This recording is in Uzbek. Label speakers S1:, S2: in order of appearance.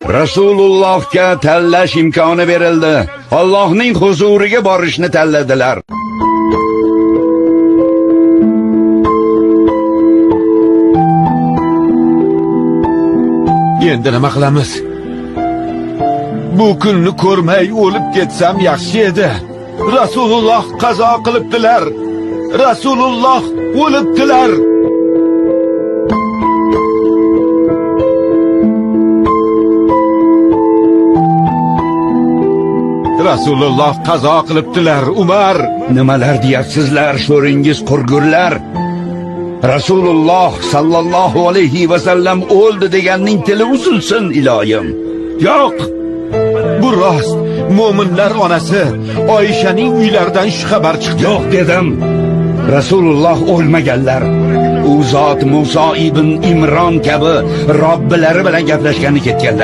S1: Rasulullohga tanlash imkoni berildi. Allohning huzuriga borishni tanladilar.
S2: Endi nima qilamiz? Bu kunni ko'rmay o'lib ketsam yaxshi edi. Rasululloh qazo qilibdilar. Rasululloh o'libdilar. Rasululloh qazo qilibdilar, Umar.
S1: Nimalar deyapsizlar, sho'ringiz qurgurlar? Rasululloh sallallohu alayhi va sallam o'ldi deganning tili uzilsin iloyim. Yo'q,
S2: Bu rost. Mo'minlar onasi Oyshaning uylaridan shu xabar chiqdi.
S1: yo'q dedim. Rasululloh o'lmaganlar. U zot Muso ibn Imron kabi Robbilari bilan gaplashgani ketganlar.